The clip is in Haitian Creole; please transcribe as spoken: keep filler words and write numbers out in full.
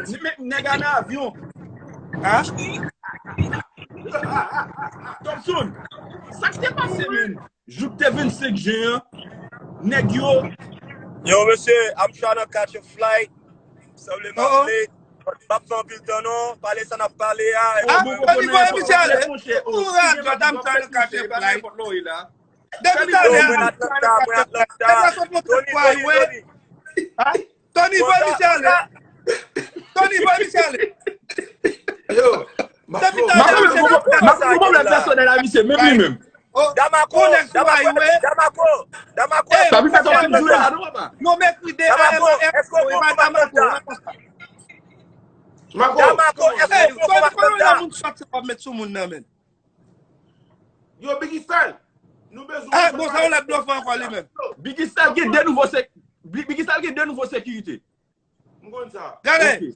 Nèg la nan avyon. Thompson, sa k te pase, menm? Jou k te vennsenk jen an, nèg yo. Yo, mesye, I'm trying to catch a flight. Sanble m ap late. M ap fè anpil tan non. Pale sa n ap pale a. Ah, Tony Boy Michel. Ou radyo, I'm trying to catch a flight. Depi talè a, mwen Atlanta, mwen Atlanta. Tony, Tony, Tony. Tony Boy Michel. Tony Boy Michel. Yo, depi talè a, misye nan pwoblèm pèsonèl a misye, menm li menm. Damako, Damako, Damako, Damako. Sa vin fè sa w ap jwe la, non, papa? Non, men kri de Damako, èske w konn Damako? Damako, èske w konn Atlanta? Moun sòt sa w ap met sou moun nan, men. Yo, Biggie Style, nou bezwen. Ah, bon, sa yon lòt blòf ankò li menm. Biggie Style gen de nouvo sek-, Bi-, Biggie Style gen de nouvo sekirite. M konn sa. Gade.